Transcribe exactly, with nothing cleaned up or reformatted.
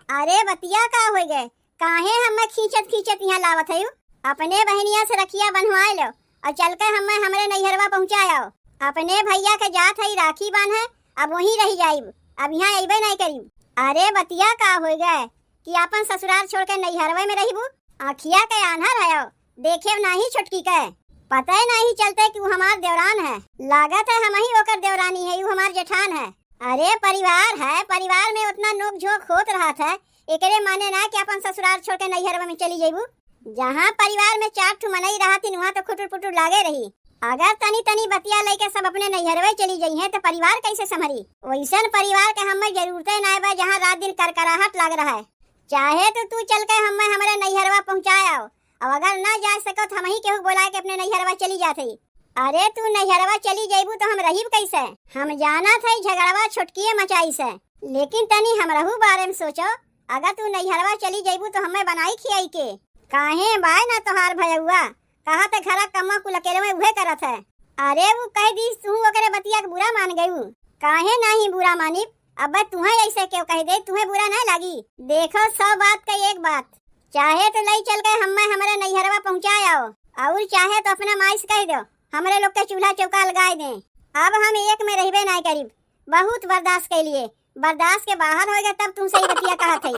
अरे बतिया का होइ गए, काहे हम्मे खींचत खींचत इहाँ लावत हयू? अपने बहिनिया से रखिया बन्हवाए लो और चल के हम्मे हमरे नैहरवा पहुँचाए आओ। अपने भैया के जात हई राखी बांधे, अब वहीं रही जाइब, अब इहाँ अइबे नाहीं करिब। अरे बतिया का होइ गए कि आपन ससुरार छोड़ के नैहरवे में रहिबू? आँखिया के आन्हर हयो, देखे नाहीं छोटकी के? पते नाहीं चलते कि उ हमार देवरान है, लागत है हमही ओकर देवरानी है, उ हमार जेठान है। अरे परिवार है, परिवार में उतना नोक झोंक होत रहत है, एकरे माने ना कि आपन ससुरार छोड़ के नैहरवा में चली जइबू। जहाँ परिवार में चार ठो मनई रहतिन, वहाँ तो खुटुर पुटुर लागे रही। अगर तनी तनी बतिया लइके सब अपने नैहरवे चली जइहें तो परिवार कैसे संभरी? वैसन परिवार के हम्मे जरूरते नाय बा, जहाँ रात दिन करकराहट लाग रहा है। चाहे तो तू चल के हम्मे हमरे नैहरवा पहुँचाए आओ, और अगर ना जा सको तो हमही केहू बोलाए के अपने नैहरवा चली जात हई। अरे तू नैहरवा चली जइबू तो हम रहिब कैसे? हम जानत हई झगड़वा छोटकिए मचाई से, लेकिन तनी हमरहू बारे में सोचो, अगर तू नैहरवा चली जइबू तो हम्मे बनाई खियाई के? काहे बाय ना तोहार भयउआ, कहा त घरा कम्मा कुल अकेले में उहे करत है। अरे उ कह दीस तू ओकरे बतिया के बुरा मान गयू। काहे नाहीं बुरा मानिब? अबे तुहे ऐसे केहू कह दे, तुहे बुरा ना लागी? देखो सौ बात का एक बात, चाहे तो लई चल के हम्मे हमरे नैहरवा पहुँचाए आओ, और चाहे तो अपना माई से कह दो हमरे लोग के चूल्हा चौका अलगाए दें। अब हम एक में रहबे नाहीं करिब, बहुत बर्दाश्त के लिए, बर्दाश्त के बाहर होइ गए तब तुमसे ई बतिया कहत हई।